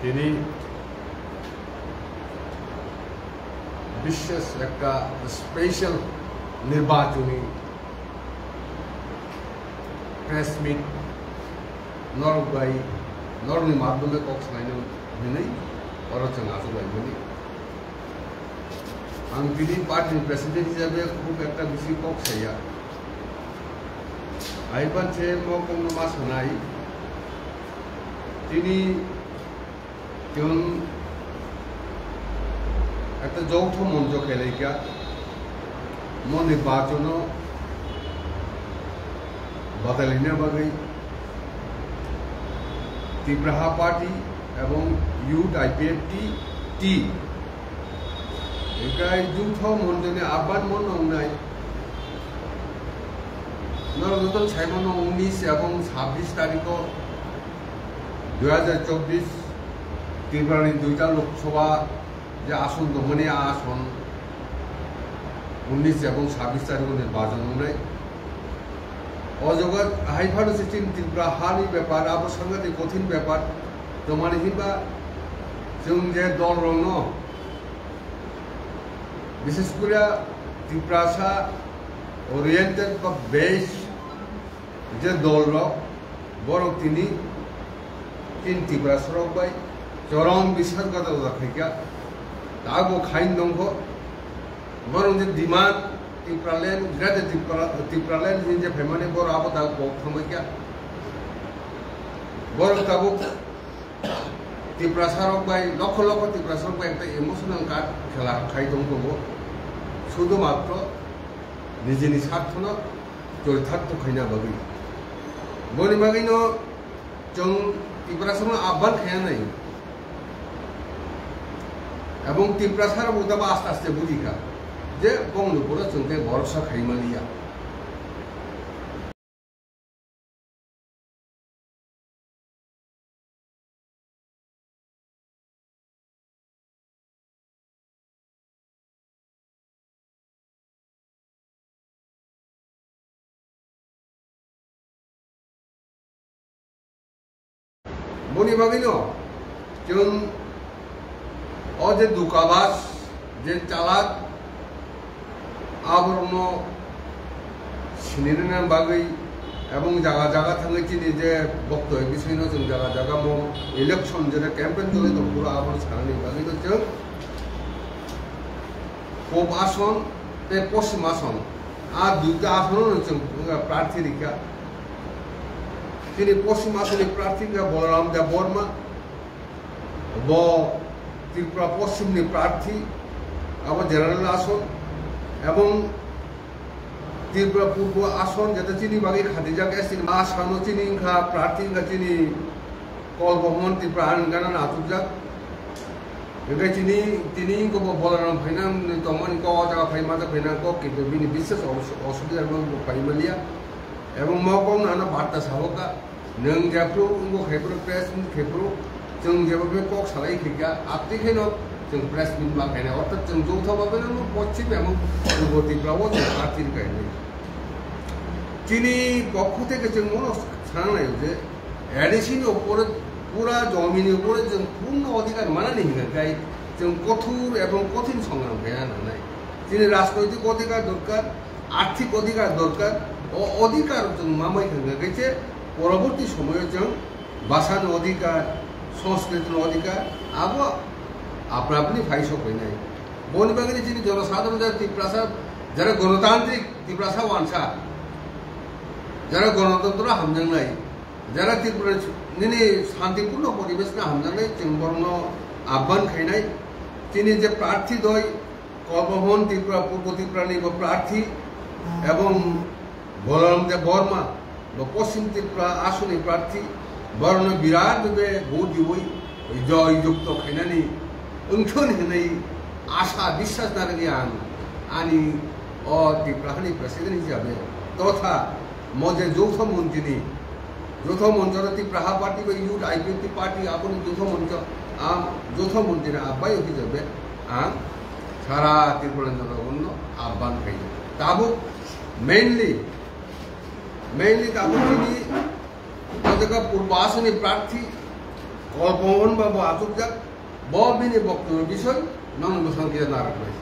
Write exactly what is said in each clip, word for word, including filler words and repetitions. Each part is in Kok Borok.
Tini bishes ekta special nirbachoni press meet norok bai, norokni madhyome kok salaina hinwi oro chwng achuk laimani. Ang tini party ni president hisabe khub ekta bisi kok saya. Haiban se mo kongno ma sanai. Tini chwng ekta joutho moncho khelaikha. Mo nirbachono badalaina bagwi Tipraha Party ebong Youth I P F T, T Hinkhe joutho monchoni abban mon wngnai. Norok joto saimano unis ebong sabbish tarikho dui hajar chobbish Tripurani duita Lok Sabha je ason tongmani, a ason unis ebong sabbish tarikho nirbachon wngnai. O jaga hai phano se chini Tripura hani bepar, abo sangatik kothin bepar. Tomani hinba chwng je dol rokno, bishes kore Tiprasa oriented ba based je dol rok, borok tini chini Tiprasa rok bai chorom biswas gata gata khaikha, ta bo khain dongkho. Borok je demand Tipraland, Greater Tripura, Tipraland hinwi je phaimani borok abo ta kok thangbaikha. Borok tabuk Tiprasa rok bai, lokho lokho Tiprasa rok bai ekta emotional card khela khai tong tongo. Sudhu matro nijini sarthono chorithartho khaina bagwi. Boni bagwino chwng Tiprasa no abban khaya nai. Ebong Tiprasa rok bo aste aste bujikha je bongni pura chwng tei boroksa khai maliya. Boni bagwino chwng o je dukabas, je chalak, aborokno sinirina bagwi ebong jaga jaga thangwi chini je boktoi bisingno chwng jaga jaga mo election jera campaign choli tong phuru abo sanani bagwino chwng Pub Ason tei Poschim Ason, a duita asono chwng prarthi rikha. Chini Poschim Asonni prarthi wngkha Balaram Debbarma, bo Tripura Poschimni prarthi, abo general ason, ebong Tripura Purbo ason, jeta chini bagwi khatijak, S T ni asano chini wngkha, prarthi wngkha chini Kolbomon Tripura ang gana achukjak. Hingke chini, tini ko bo Balaram phaina tongmani ko o jaga phai ma phaina ko kintu bini bishes os-, osubida rok bo phai maliya. Ebong mo kong nana barta sabo ka. Nwng jephru wngbo khephru press meet khephru, chwng jeba be kok salai khikha, atwi kheno chwng press meet ma khainai. Orthat chwng joutho babe no pochim emon purbo Tripura o chwng party khainai. Chini pokho theke chwng mono sananai je A D C ni upore pura jomi ni upore chwng purno odhikar manani hinga khai chwng kothor ebong kothin songram khaina nangnai. Chini rajnoitik odhikar dorkar, arthik odhikar dorkar, o odhikar chwng mamai khangkha khe se poroborti somoyo chwng bhasha ni odhikar, sanskriti ni odhikar, abo apna apni phai sok khainai. Boni bagwi chini jonosadharon jara Tiprasa, jara gonotantrik Tiprasa wansa, jara gonotantro hamjaknai, jara Tripura nini santipurno poribesh no hamjaknai, chwng borokno abban khainai. Chini je prarthi doi, Kolbomon Tripura, Purbo Tripura ni bo prarthi, ebong Balaram Debbarma, bo Poschim Tripura asoni prarthi, borokno birat bebe vote diwi joy jukto khainani wngthun hinwi asa biswas narwgwi ang ani o Tripura hani president hisabe totha mo je joutho montri ni Jotho monchoro Tipraha party bai youth I P F T party aboni jotho moncho, ah, jotho monchini abai hisabe ang sara Tripura janogonno abban khai. Tabuk mainly, mainly tabuk chini O jaga Purbo Asoni prarthi Kolpomon babu achukjak, bo bini boktobyo bisoi nang mwsang khe narwknai.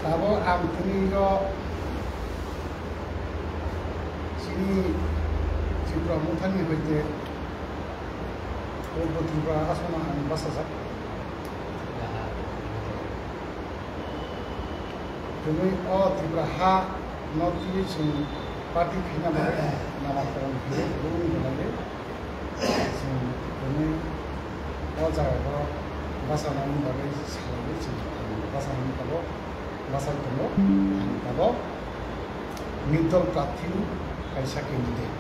Tabuk ang tini o chini Tripura Mothani hoite Purbo Tripura Asona ang bachajak. Tini o Tripura ha no tini chwng party khaina bagwi nana phone khaio, bumung belai. Chwng tini o jaga o bachanani bagwi salaiwi chwng bachanani tabuk bachai tongo. Ang tabuk nirdol prarthini kaisa candidate.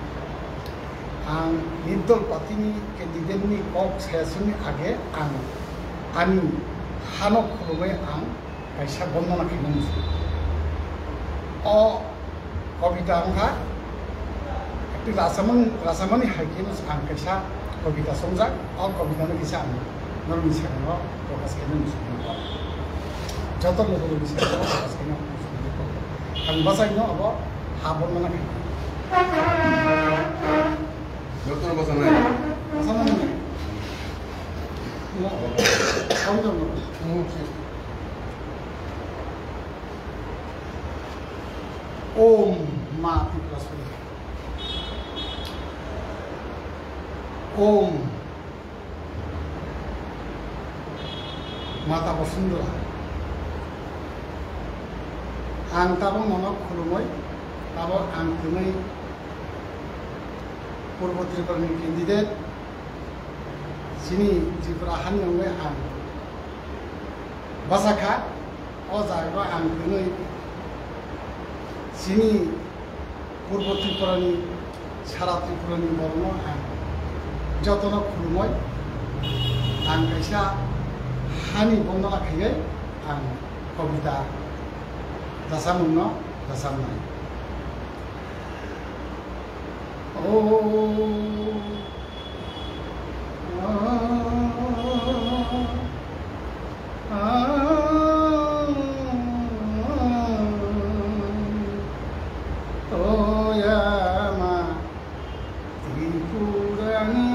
Ang nirdol prarthini candidate ni kok saya simi age ang ani hano khulumwi ang kaisa bondona khainani. O kobita wngkha, ekti rasamani, rasamani hai khe ang kaisa kobita songjak, o kobita no kisa ang norokni serango prokash khainani muchungo. Joto logo logo serango prokash khainani muchungo. Ang bachai no abo ha bondona khainai. Joto no bachanai. Bachanai. No. Kau jong no. Om Ma Tripura Sundari. Om Mata Basundhara. Ang tabuk nono khulumwi, tabuk ang twnwi Purbo Tripura ni candidate, chini Tripura hani wngwi ang bachakha. O jaga ang twnwi chini Purbo Tripura ni, sara Tripura ni borok no ang joto no khulumwi ang kaisa hani bondona khaiwi ang kobita rwchapmung no rwchapnai. O Oyama Tripurani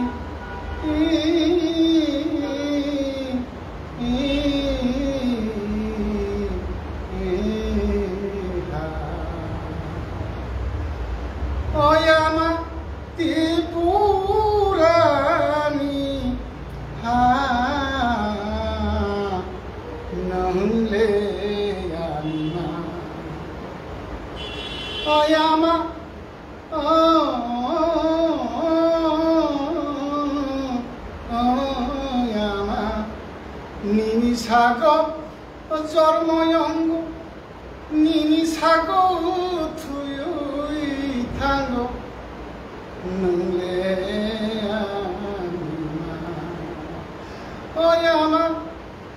Oyama Tripurani ha nwng le ani ma. Oyama, o, oyama, nini sago jormo yongo. Nini sago thwiwi thango, nwng le ani ma. Oyama,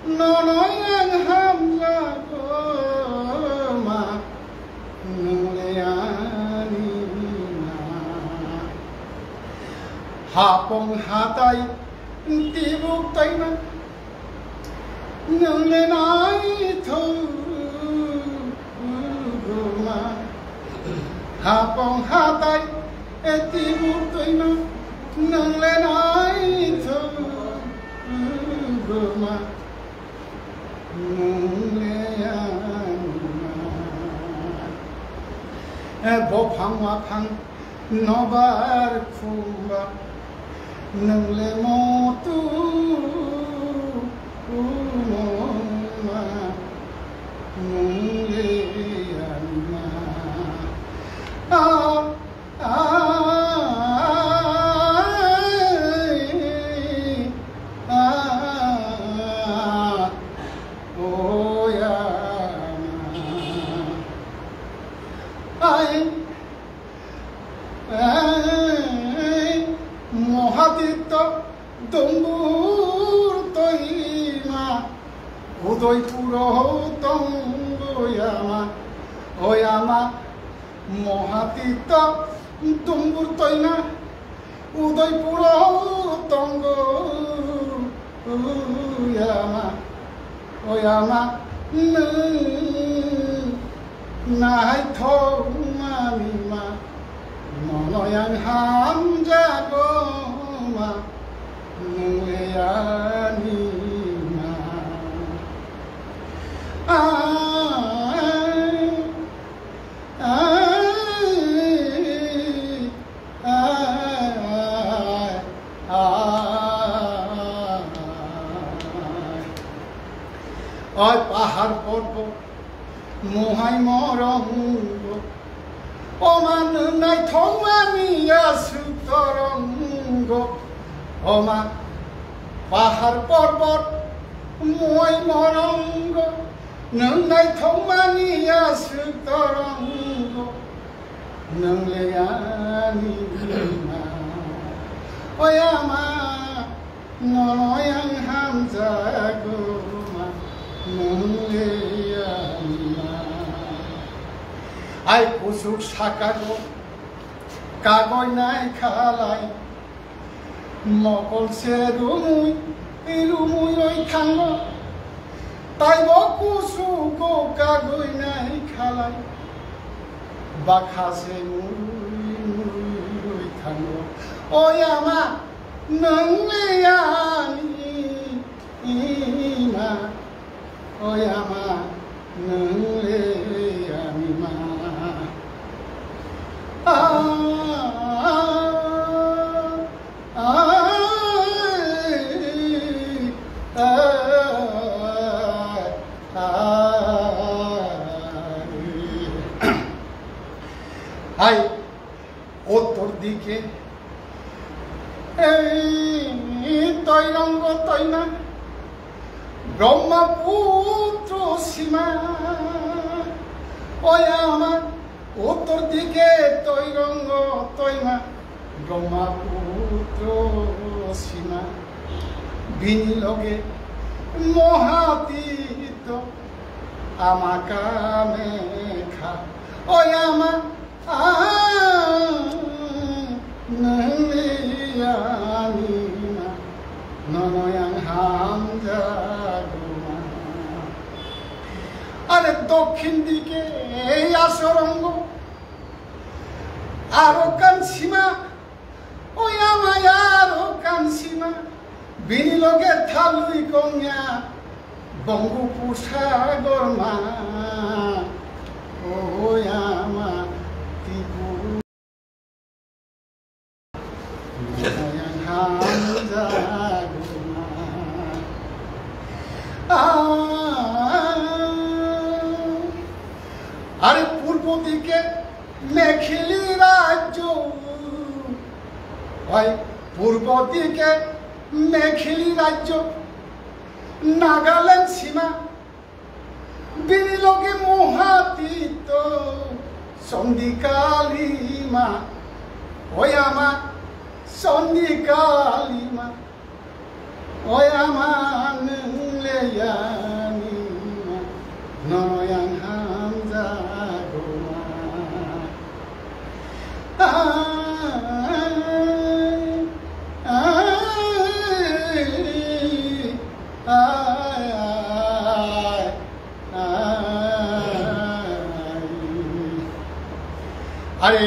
nono ang hamjago ma, nwng le ani ma. Hapong hatai tibuk taima, nwng le naithok ma. Hapong hatai tibuk taima, nwng le naithok ma. Nwng le ani ma. Bophang waphang nobar khumba, nwng le motu mongma, nwng le ani ma. A, a, a, o ya ma. Ai, ai, Mohaditto Dumbur Toima, Udaipuro tongo yama, o yama, Mohatito dumbur toina Udaipuro tongo. Oyama, oyama, nwng naithok manima, nono yang hamjago ma, nwng le ani ma. Ai, ai, ai, ai, ai. Oi pahar porbot, mohai morongo, oma nwng naithokmani aswk torongo. Oma pahar porbot, mohai morongo, nwng naithokmani aswk torongo. Nwng le ani bima, oyama, nono yang hamjago ma, nwng le ani ma. Ai kusuk sakago kagoi nai khalai, mokol se rumui rumui roi thango. Taibo kusugo kagoi nai khalai, bakha se mui mui roi thango. Oyama, nwng le ani ma. Oyama, nwng le ani ma. Ah, ah, ah, ah, ah. Hai. Uttor dike ei toirongo toima Brahmaputro sima. Oyama, uttor dike toirongo toima Brahmaputro sima. Bini loge Mohatito ama Kamekha. Oyama, ah, nwng le ani ma, nono yang hamjago ma. Are dokhin dike ei asorongo aro kansima, oyama aro kansima, bini loge thalwi kongya, Bongopusagorma, oyama tibu. Yang hamjagorma. Ah, are purbo dike Mekhili rajyo, oi, purbo dike Mekhili rajyo, Nagaland sima, bini loge Mohatito, Sondi Kalima, oyama, Sondi Kalima. Oyama nwng le ani ma, nono yang hamjago ma. Ai, ai, ai, ai, ai. Are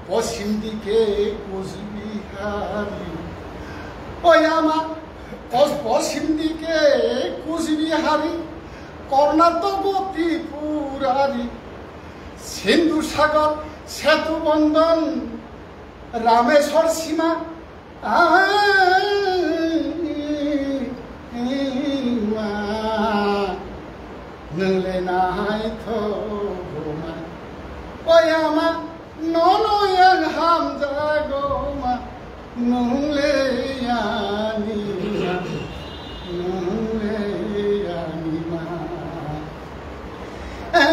poschim dike Kuchbihari, oyama, Pos-, poschim dike Kuchbihari, Karnataka Tripurari, Sindhu Sagar, Setubandhan, Rameswar sima, ah, ma, nwng le naithok ma, oyama, nono yang hamjago ma. Nwng le ani ma, nwng le ani ma. Ei,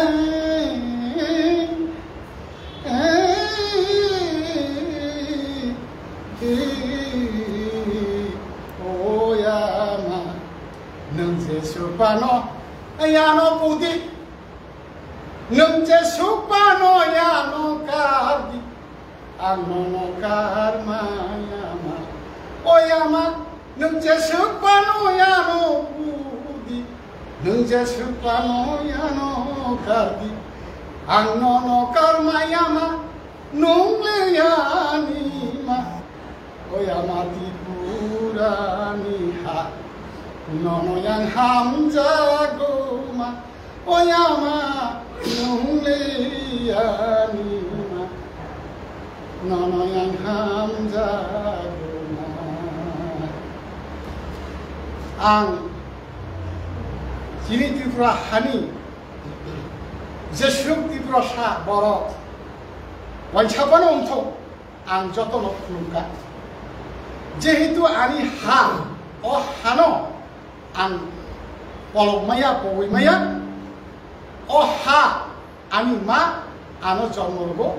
ei, ei, ei, oyama, nwng Jesu phano, ayano pudi. Nwng jesuk phano ano kardi, ang nono karmaya ma. O yama, nwng jesuk phano ano budi, nwng jesuk phano ano kardi, ang nono karmaya ma. Nwng le ani ma, o yama Tripura ni ha, nono yang hamjago ma. O yama, nwng le ani ma, nono yang hamjago ma. Ang chini Tripura hani jesuk Tripura sa borok wansapano wngthok, ang jotono khulumkha. Jehetu ani ha, o hano ang polok maya, pogwi maya, o ha ani ma ano jormo rwgo,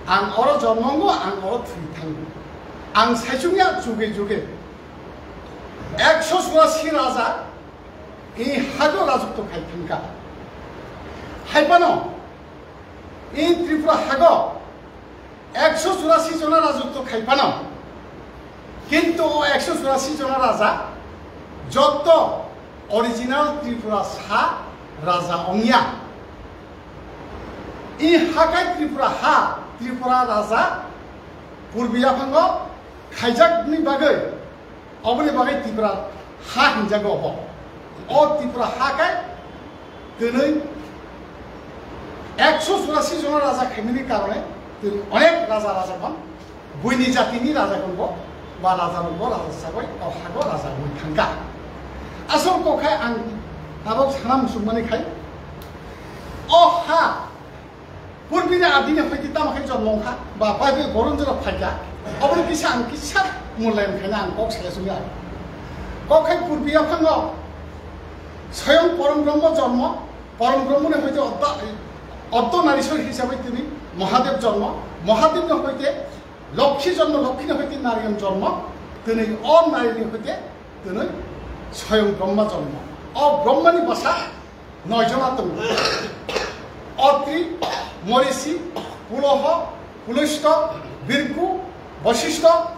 ang oro jormo wngo, ang oro thwi thango. Ang saichung ya juge juge ekso churasi raja i hago rajotw khai thangkha. Hai phano i Tripura hago ekso churasi jona rajotw khai phano, kintu o ekso churasi jona raja joto original Tripura sa raja ongya. I hakai Tripura ha, Tripura raja purbi yaphango khaijakni bagwi, oboni bagwi Tripura ha hinjago obo. O Tripura ha kai twnwi ekso churasi jona raja khaimani karone twnwi onek raja raja ban buini jatini raja gonbo ba raja gonbo raja sagoi o hago raja bui thangka. Asol kok khai ang tabok sana musukmani khai o ha Purbi ni adini hoite tamo khe jormo wngkha, ba bai bai boron jora phaikha, oboni kisa ang kisa mulayan khaina ang kok saya sumya. Kok khai purbi yaphango soyong Porom Brahma jormo, Porom Brahma ni hoite Odda, Odda Nariswar hisabai tini Mahadev jormo, Mahadev ni hoite Lokhi jormo, Lokhi ni hoite Narayan jormo, tini o Narayan ni hoite tini soyong Brahma jormo. O Brahma ni basa noi jona tongo. Otri, Morisi, Puloho, Pulosto, Birku, Bosistho,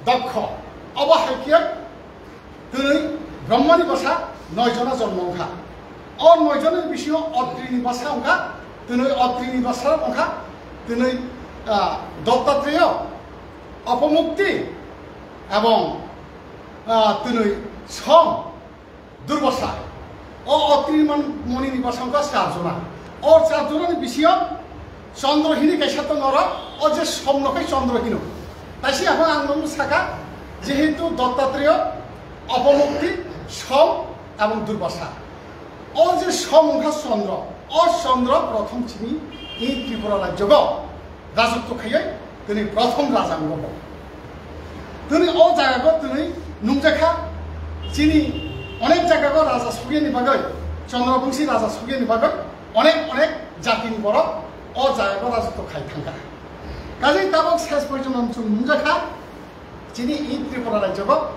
Dokho. Obo hai khe twnwi Brahmani bwsa noi jona jonmo wngkha. O noi jonani bisingo Otrini bwsa wngkha, twnwi Otrini bwsa wngkha, twnwi, ah, Dattatreya, Opomukti, ebong, ah, twnwi Som, Durbosa. O Otri man-, monini bwsa wngkha char jona. O char jonani bisingo Chandra hini kaisa tongo oro, o je Somno khai Chandra hino. Taisi aphano ang nokno saka, jehetu Dattatreya, Opomukti, Som ebong Durbosa. O je Som wngkha Chandra, o Chandra prothom chini i Tripura rajyogo rajotw khaiwi tini prothom raja wngkha bo. Tini o jagago tini nungjakha, chini onek jagago raja sugyani bagwi, Chandra bongsi raja sugyani bagwi onek onek jatini borok o jagago rajotw khai thangkha. Kajei tabok ses porjonto chwng nungjakha, chini i Tripura rajyogo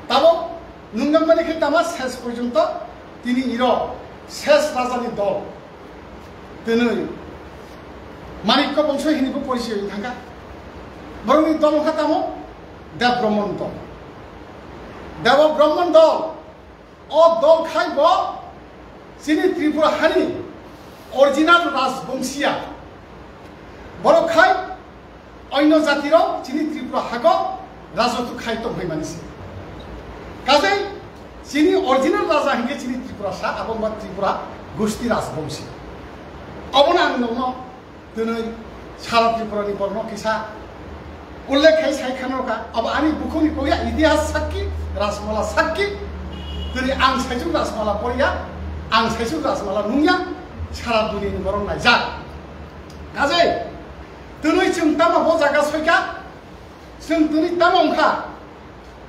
tabok nungjakmani khe tama ses porjonto tini iro ses rajani dol. Twnwi Manikya bongso hini bo porichoi wng thangkha. Borokni dol wngkha tamo Dev Brahman dol. Dev Brahman dol. O dol khai bo chini Tripura hani original rajbongsiya. Borok khai Onno jatirok chini Tripura hago rajotw khai tong hai mani se. Kajei chini original raja hinkhe chini Tripura sa, abo wngkha Tripura gusti rajbongsi. Obono ang nokno twnwi sara Tripura ni borokno kisa ullekh khai sai khano kha. Abo ani bukhukni kok ya itihas sakki, rajmala sakki. Twnwi ang saichung rajmala poriya, ang saichung rajmala nungya, sara duniani borok naijak. Kajei Twnwi chwng tamo bo jaga soikha? Chwng twnwi tamo wngkha?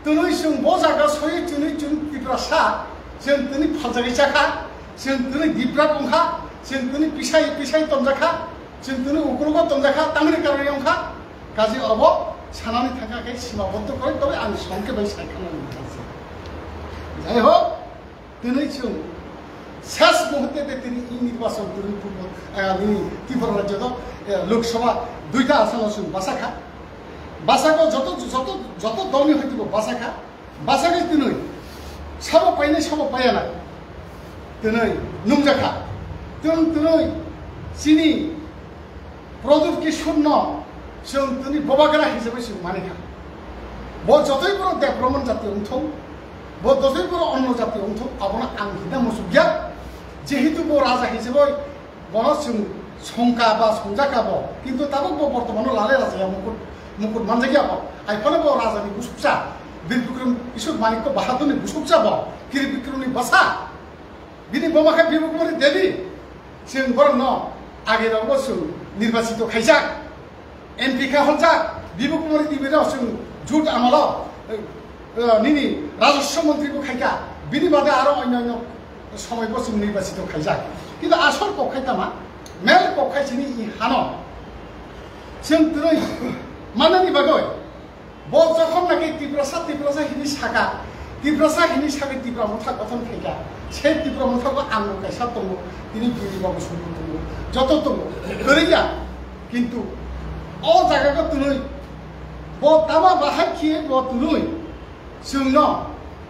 Twnwi chwng bo jaga soi twnwi chwng Tiprasa, chwng twnwi phaljagwi chakha, chwng twnwi diprak wngkha, chwng twnwi pisai pisai tonjakha, chwng twnwi ukrogo tonjakha, tamni karwi wngkha? Kaji obo sanani thangkha khe sima boddo koi, tei ang songke bai sai khana wngkha. Jai ho, twnwi chwng Ses muhurte de tini i nirbachon tini purbo, eh, nini Tripura rajyo do, eh, Lok Sabha duita asano chwng basa kha. Basa kha joto, joto, joto dolni hoite bo basa kha. Basa khe tini sabo painai sabo paiya na. Tini nungja kha. Tini, tini chini Pradyot Kishore no chwng tini bobagra hisabai chwng mani kha. Bo jotoi borok Debbarman jati wngthung, bo jotoi borok onno jati wngthung, abono ang hina muchukya. Jehetu bo raja hisabai bono chwng songka ba songjaka bo, kintu tabuk bo bortomano lalai raja ya mukut, mukut manjakya bo. Haiphano bo raja ni busuksa, Bir Bikram Kishore Manikya Bahadur ni busuksa bo, Kir Bikram ni bwsa. Bini buma khe Bibhukumari Devi, chwng borokno age rogo chwng nirbachito khaijak, M P khe holjak, Bibhukumari Devi no chwng jut amalo, eh, eh, nini rajaswa montri bo khaika, bini bade aro onyo onyo somoi bo chwng nirbachito khaijak. Kintu asol kok khai tama, mel kok khai chini i hano chwng twrwi manani bagwi. Bo jokhon naki Tiprasa, Tiprasa hini saka, Tiprasa hini saka Tipra Motha gothon khaika, se Tipra Motha bo ang bo kaisa tongo, tini bini babu suru tongo, joto tongo, kwrwi ya, kintu o jaga ko twnwi, bo tama bahai khiye bo twnwi, chwngno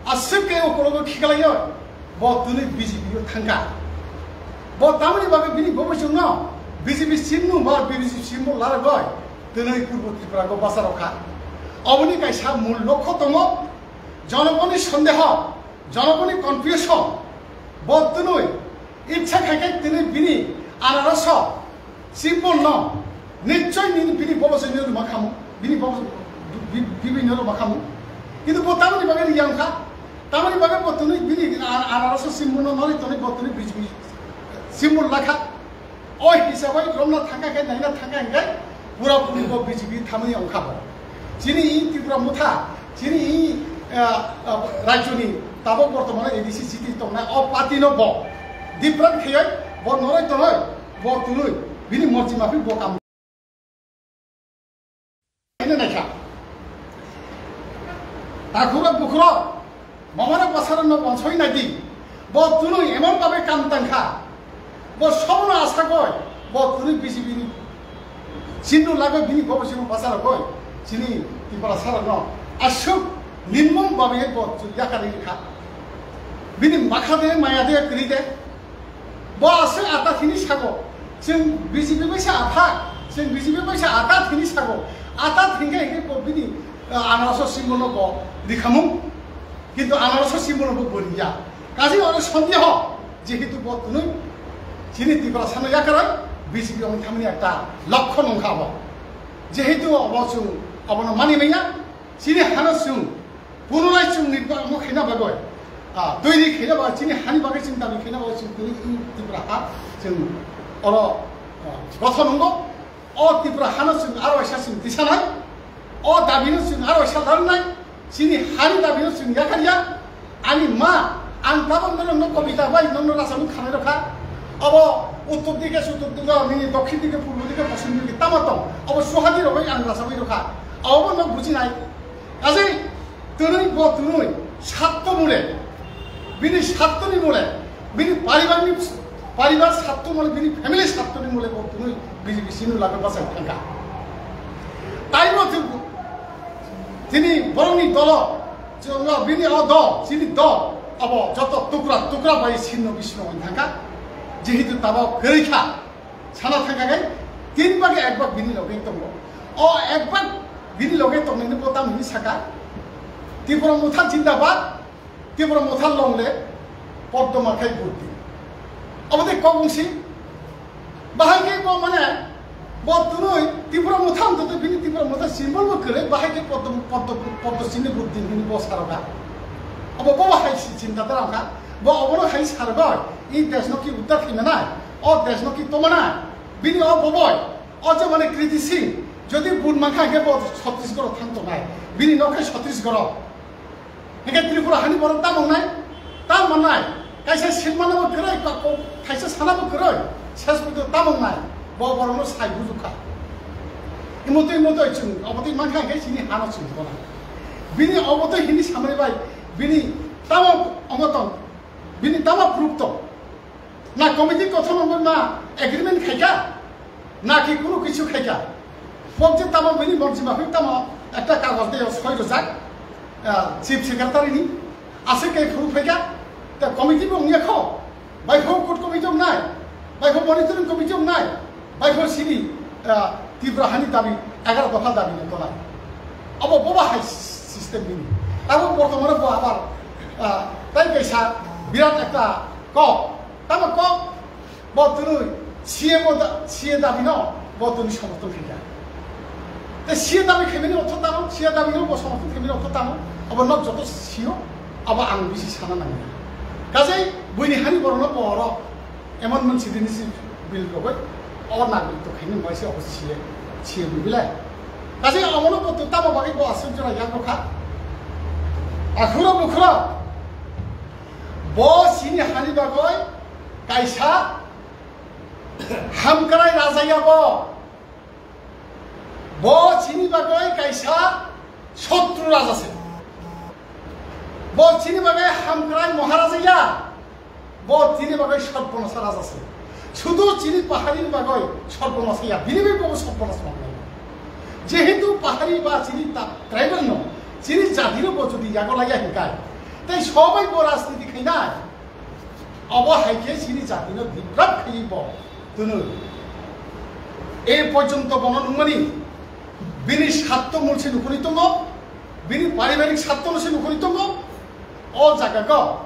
aswk khe o kologo khiklaiyo, bo twnwi B J P o thangka. Bo tamoni bagwi bini babu chwngno B J P chimnu ba B J P chimnu laragoi. Twnwi Purbo Tripura ko basa rokha. Oboni kaisa mul lokho tongo, jonogoni sondeho, jonogoni confusion. Bo twnwi ichha khai khai twnwi bini anaraso symbol no nichoi nini bini bobo se niruma khamu, bini bobo bi-, bi-, bibinyo ruma khamu. Kintu bo tamoni bagwi riyang kha, tamoni bagwi bo twnwi bini a-, anaraso symbol no nori twnwi bo twnwi B J P symbol lakha. O hisabai romna thangkha khe, naina thangkha hingkhe pura puri bo B J P thamani ongkha bo. Chini i Tipra Motha, chini i, ah, ah, rajyoni tabok bortomano A D C jiti tongnai o party no bo different kheyoi bo noroi tonoi bo twnwi bini morji maphi bo kam Ene naikha. Takhurok bukhurok, mamarok basarokno bonsoi naidi. Bo twnwi emon babe kam tangkha. Bo sobono asagoi, bo twnwi B J P ni sindu lagoi bini bobo simo basarokgoi. Chini Tiprasarokno aswk nimmung babe bo yakarwi kha. Bini makha de maya de kwrwi de. Bo aswk ata thini sago, chwng B J P bai sa athak, chwng B J P bai sa ata thini sago, ata thingkha hingkhe bo bini, ah, anarso simbono bo rikhamung, kintu anarso simbono bo boriya. Kaji oro sondeho, jehetu bo twnwi chini Tiprasano yakaroi B J P ongthamani ekta lokho nongkha bo. Jehetu obo chwng obono mani manya, chini hano chwng Punorai chwng ni ba-, mo khaina bagwi, ah, toiri khaina bagwi, chini hani bagwi chwng dabi khaina bagwi chwng tini i Tripura ha chwng oro, ah, gothon wngo. O Tripura hano chwng aro waisa chwng tisanai. O dabino chwng aro waisa larnai. Chini hani dabino chwng yakarya. Ani ma, ang tabok norokno kobita bai nokno rwchapmung khanai rokha. Obo uttor dike, suttor dike, nini dokhin dike, purbo dike, poschim dike tamo tong. Obo suhadi rogwi ang rwchapwi rokha. Obo nok bujinai. Kaje twnwi bo twnwi satto mule, bini sattoni mule, bini paribarni, paribar satto mule, bini family sattoni mule bo twnwi B J P sinu lagwi bachai thangkha. Taibo tini borokni dolo, bini o dol, chini dol, abo joto tukra tukra bai sinno bisino wng thangkha. Jehetu tabok kwrwi kha. Sana thangkha khe tin bage ek bak bini loge tongo. O ek bak bini loge tongnaini bo tamo hinwi saka, Tipra Motha jindabad, Tipra Motha longle, Poddo Markhai vote di. Obo tei kok wngsi. Bahai khe bo mane bo twnwi Tipra Motha wngtwi bini Tipra Motha symbol bo kwrwi, bahai khe Poddo, Poddo, Poddo chini vote di hwnwi bo saroka. Obo bo hai si chinta dara wngkha. Bo obono hai sargoi, i deshno ki uddar khaimana, o deshno ki tomana, bini o boboi, o je mane Kriti Singh, jodi bun mankha hingke bo Chhattisgarh thang tongnai, bini nok hai Chhattisgarh. Hingke Tripura hani borok tamong nai, tam manai, kaisa silmana bo kwrwi, pa-, ko-, kaisa sana bo kwrwi, ses pujor tamong nai, bo borokno sai bujukha. Imotwi imotwi chwng, obotwi mankha hingke chini hano chwng tongna. Bini obotwi hini samani bai, bini tamo ongo tong, bini tamo proof tong. Na committee kothom wngwi ma agreement khaikha, na ki kunu kichu khaikha. Pok je tamo bini morji ba hwi tamo ekta kagoj de soi rojak, ah, chief secretary ni, ase ke phuru phaikha, ta committee bo wngya kho, bai pho court committee wngnai, bai pho monitoring committee wngnai, bai pho sini, ah, Tripura hani dabi, egaro dopha dabi no tonai. Abo boba hai system bini. Abo bortomane bo abar, ah, tai kaisa birat ekta kok, tamo kok, Bo twnwi C A bo da, C A dabi no bo twnwi somorthon khaikha. Te C A dabi khaimani ortho tamo, C A dabi no bo somorthon khaimani ortho tamo, abo nok joto sio, abo ang bisi sana nangya. Kajai buini hani borok no bo oro amendment citizenship bill rogoi, o nagrik to khaini mai se abo C A, C A bill bilai. Kajai abo no bo tamo bagwi bo aswk jora yak rokha. Akhuro bukhuro bo sini hani bagoi kaisa Hamkrai raja ya bo. Bo chini bagwi kaisa sotru raja se. Bo chini bagwi Hamkrai Maharaja ya. Bo chini bagwi Sotponasa raja se. Sudu chini pahari ni bagwi Sotponasa ya. Bini bagwi bo Sotponasa mangnai. Jehetu pahari ba chini ta tribal no, chini jati no bo jodi yago laiya hinkai. Tei sobai bo rajniti khainai. Abo hai khe chini jatino biprap khaiwi bo twnwi. E porjonto bono nungmani, bini satto mul se nukhuni tongo, bini paribarik satto no se nukhuni tongo. O jaga go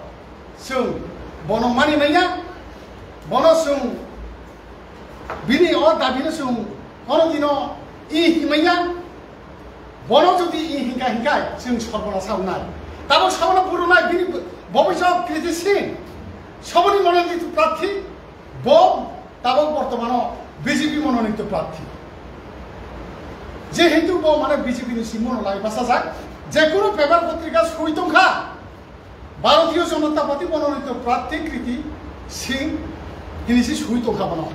chwng bono mani manya, bono chwng Bini o dabino chwng kono dino i himaya, bono jodi i hinka hinkai chwng sorbonasa wngnai. Tabok sabono phurunai bini bobisok Kriti Singh, soboni mononito prarthi, bo tabok bortomano B J P mononito prarthi. Jehetu bo mane B J P ni simono lai bachajak, je kono paper potrika sui tongkha, Bharatiya Janata Party mononito prarthi Kriti Singh hini si sui tongkha bono.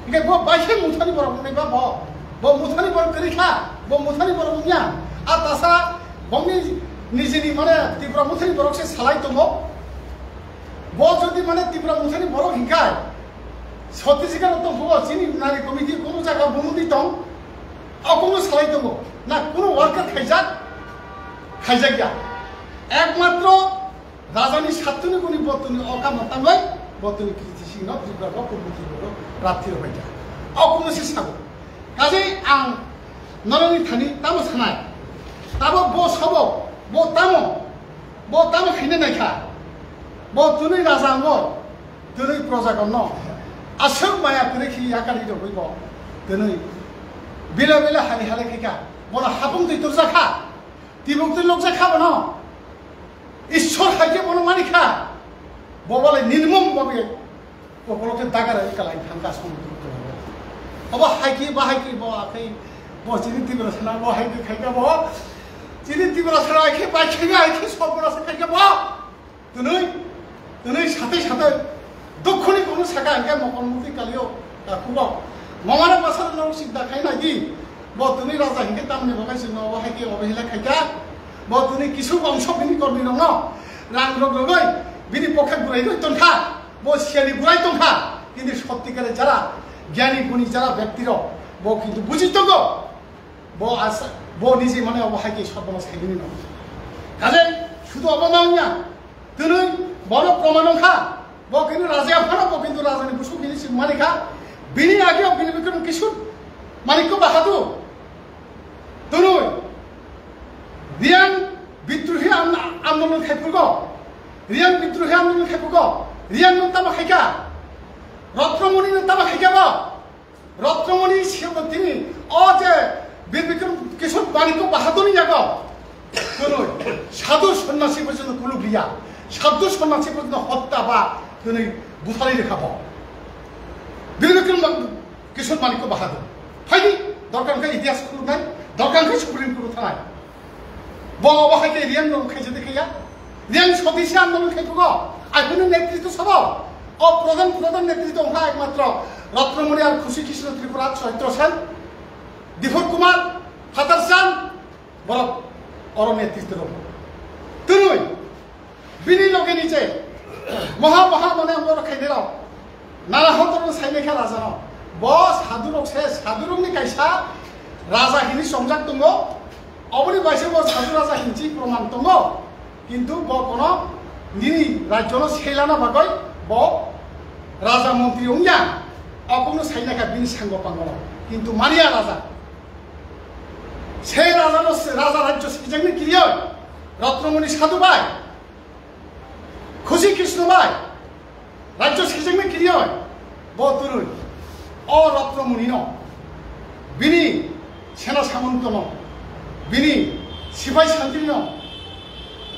Hingke bo baikhe muthani borok wngnai ba bo, bo muthani borok kwrwi kha, bo muthani borok wngya. A tasa bongni nijini mane Tripura muthani borok se salai tongo. Bo jodi mane Tripura muthani borok hingkai, Chhattisgarh tong phubo chini nari committee kunu jaga bumudi tong, a kunu salai tongo. Na kunu worker khaijak, khaijak ya. Ekmatro Rajani sattuni kuni botuni o kamo tangwi botuni Kriti Singh no Tripura bo Purbo Tripura bo prarthi rok bai ja. O kunu si sago. Kajai ang noroni thani tamo sanai. Tabo bo sobo, bo tamo, bo tamo khaina naikha. Bo twnwi raja ango, twnwi proja gonno. Aswk maya kwrwi khi yakari rogwi bo. Twnwi bila bila hali hali khaikha. Bono hapung twi turjakha. Tibuk twi lokjakha bono. Ishwar hai khe bono mani kha. Bo bole nirmom bhabe kokolo khe dagara kalai thangkha somudro. Obo hai khe ba hai khe bo akhai bo chini Tiprasana bo hai khe khai kha bo. Chini Tiprasana hai khe bai khe hai khe sob bora se khai kha bo. Twnwi, twnwi satwi satwi Dukhuni kunu saka hingke mokol mukti kalio, ah, khubok. Momano bwsarok norok sikda khai nai di. Bo twnwi raja hingke tamni bagwi chwngno obo hai khe obo hila khai kha. Bo twnwi kisu bongso bini kormi rokno rang rok rogwi bini pokhe gurai rwi tongkha. Bo siyani gurai tongkha. Kintu sotti kare jara gyani guni jara byakti rok bo kintu buji tongo. Bo asa, bo niji mane obo hai khe sorbonas khaimani no. Kale sudu obo ma wngya. Twnwi bono proman wngkha. Bo kintu raja phano bo kintu rajani busuk hini si mani kha. Bini age bini bikram kisur manikko bahadu. Twnwi Riyang bidrohi an-, andolon khai phugo. Riyang bidrohi andolon khai phugo. Riyang no tamo khaikha. Rotnomoni no tamo khaikha bo. Rotnomoni siyokno tini o je Bir Bikram Kishore Manikya Bahadurni yago twnwi sadhu sonnasi porjonto kulubriya, sadhu sonnasi porjonto hotta ba twnwi butharwi rwkha bo. Bir Bikram Kishore Manikya Bahadur. Phaidi, dorkar khe itihas khulumnai, dorkar khe Supreme Court thanai. Bo obo hai khe Riyang no khaijadi khaiya. Riyang sotisi andolon khai phugo. Aphuru netritw sabo. O prodhan, prodhan netritw wngkha ekmatro Ratnamoni ar Khushi Krishna Tripura, Chaitro Sen, Dipur Kumar, Phatar Chan, borok oro netritw rw. Twnwi bini loge ni je moha moha mane ang borok khainai rok. Nana hotorno sainai kha rajano. Bo sadhurok se, sadhurokni kaisa raja hini chongjak tongo. Oboni baisa bo sadhu raja hinwi proman tongo. Kintu bo kono nini rajyono selana bagwi bo raja montri wngya. Okono sainai kha bini sango pangolo. Kintu manya raja. Se rajano, raja rajyo sijangni kiriyo. Ratnamoni sadhu bai. Khusi Krishna bai, rajyo sijangni kiriyo, bo twnwi o Ratnamoni no, bini sena samanto no, bini sipai santri no,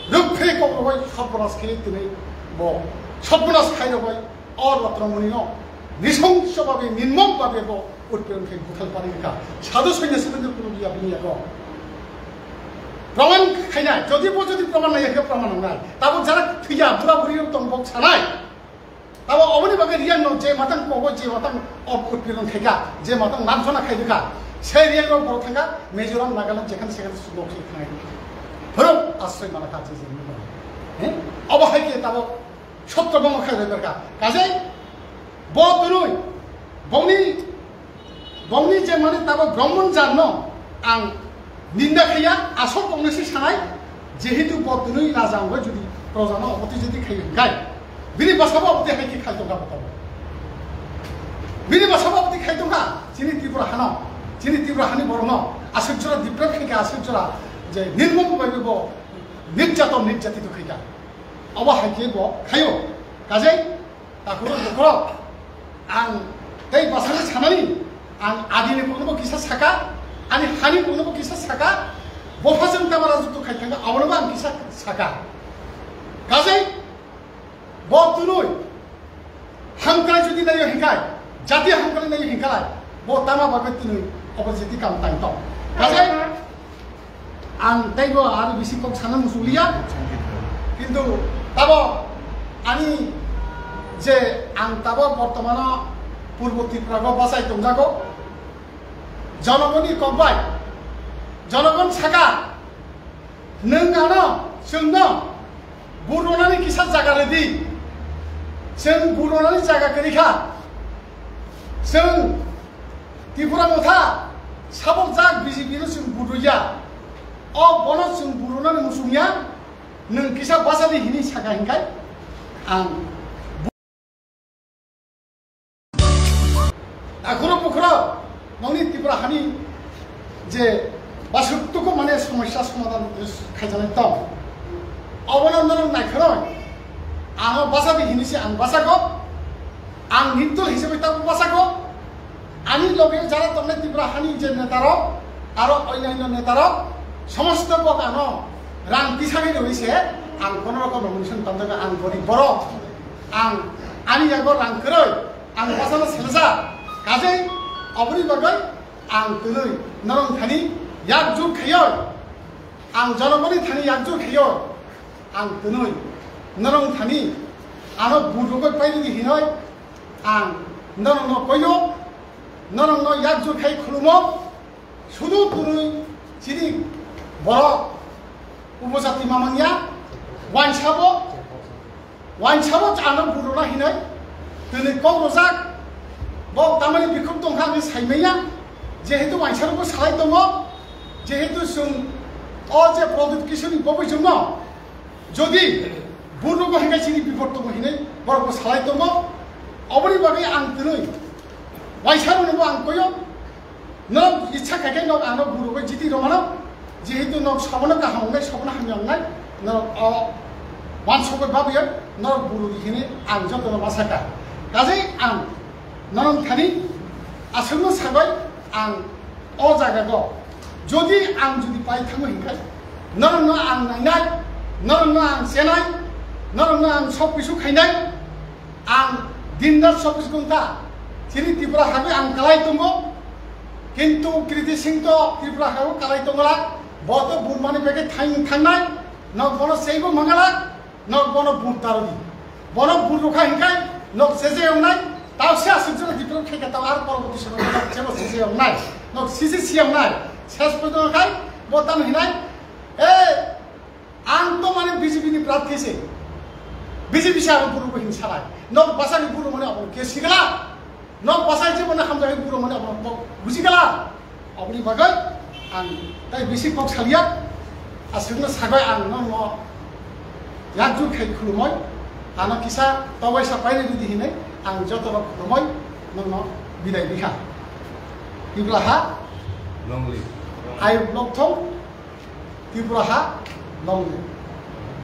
rukphre kok rogoi sabbonas khe twnwi bo sabbonas khai rogoi o Ratnamoni no, nisongso babe, ninmok babe bo utpiron khe guthal pari kha. Sadhu sanya sibendra kuno biya bini yago. Proman khaina, jodi bo jodi proman nai khe proman nangnai. Tabo jara thwiya, bura buri rok tong bok sanai. Tabo oboni bagwi riyan no je matang kogo je matang ob utpiron khaika, je matang namsona khaidika. Se riyan rok boro thangka, Mizoram, Nagaland, jekhane sekhane sudok se thangai. Borok asroi mana kha je je. He? Obo hai khe tabo Sotro bongma khai bai berka. Kajai bo twnwi bongni, bongni je mane tabo Brahman jat no ang ninda khaiya, asol bongni se sanai, jehetu bo twnwi raja wngwi jodi proja no oboti jodi khai gai, bini bwsabo oboti hai khe khai tongkha bo tabo. Bini bwsabo oboti khai tongkha, chini Tripura hano, chini Tripura hani borok no aswk jora deprive khai kha, aswk jora je nirmom bai bo nirjaton nirjatito khai kha. Obo hai khe bo khaio. Kajai, takhurok bukhurok, ang tei bwsani sanani, ang adini konobo kisa saka, ani hani konobo kisa saka, bopha chwng tama rajutwk khai thangkha, abonobo ang kisa saka. Kajai, bo twnwi, hamkrai jodi naio hinkhai, jati hamkrai naio hinkhai, bo tama bagwi twnwi, obo jati kam tang tong. Kajai, Ang teibo aro bisi kok sana musuliya. Kintu tabo ani je ang tabo bortomano Purbo Tripura go bachai tongjago. Jonogoni kokbai. Jonogon saka, "Nwng ano chwngno burunani kisa jaga rwdi. Chwng burunani jaga kwrwi kha. Chwng Tripura Motha sabok jak B J P no chwng buruya. O bono chwng burunani muchungya. Nwng kisa bachadi hinwi saka hinkhai ang." Akhoro bukhoro nongni Tripura hani je basuk tuku mane somosya somadhan khaijanai tong. Obono norok naikharoi. Ano bachadi hinwi se ang bachago. Ang nirtul hisabe tabo bachago. Ani loge jara tongnai Tripura hani je netarok, aro onyanyo netarok, somosto kok ano rang tisani rwi se ang kono rokom nomination tamjago, ang gorib borok, ang ani yago rang kwrwi, ang bachano selsa, kajai oboni bagwi ang twnwi norong thani yakjur khaioi, ang jonogoni thani yakjur khaioi, ang twnwi norong thani ano burugoi pairidi hinoi, Ang norokno koyo, norokno yakjur khai khulumo, sudu twnwi chini borok upojati mamanya, wansabo, wansabo ano buruna hinai, twnwi kok rojak, bo tamani bikhuk tongkha hinwi saimanya, jehetu wansarokbo salai tongo, jehetu chwng o je Pradyut Kishorni bobwi chwngno, Jodi burnogo hinkhai chini bipod tongo hinwi borokbo salai tongo, oboni bagwi ang twnwi waisa rwnwi ang koyo, norok ichha khai khe norok ano burugwi jiti rwmano, jehetu norok sobono kaham wngnai, sobono hamya wngnai, norok o wansugwi babwi norok burugwi hinwi ang jotono ma sakha. Kajai ang norok thani aswkno sagwi ang o jagago jodi ang jodi pai thango hinkhai, norokno ang nainai, norokno ang chenai, norokno ang sok kisu khainai, ang din rat chobbish ghonta chini Tripura hagwi ang kalai tongo, kintu Kriti Singh to Tripura hago kalai tongla, bo to Burmani beke thang-, thangnai, nok bono seibo mangala, Nok bono bur tarodi. Bono bur rukha hinkhai nok seje wngnai. Tao se aswk jora develop khaikha tao ar poroboti somoy nok jebo seje wngnai. Nok sisi siyam nai. Ses porjonto khai bo tamo hinai. E, ang to mane B J P ni prarthi se. Bisi bisi ang buru bo hin salai. Nok bwsani buru mani abo ke sigala. Nok bwsai je mani hamjai buru mani abo kok buji gala. Aboni bagwi ang tai bisi kok salia. Aswkno sabai ang nokno yakju khai khulumoi. Ano kisa tawai sa paini ridi hinai ang joto rok khulumoi nokno bidai bikha. Ibla ha Long live. Ai blok thong Tripura ha long live.